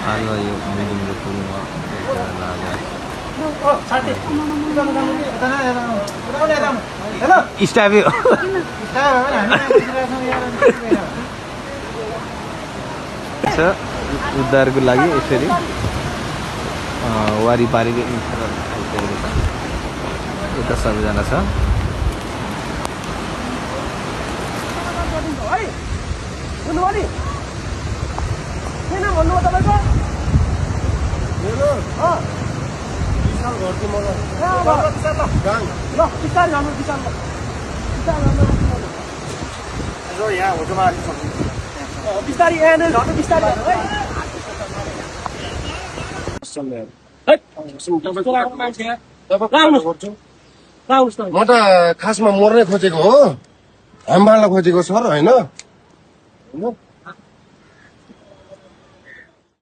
आज यो मिटिङको पुलमा स्टाफै उद्धारको लागि यसरी वारिपारिको इन्फ्रा आइसकेको छ। यता सबैजना छ। म त खासमा मर्नै खोजेको हो, हाम बाल्न खोजेको सर होइन।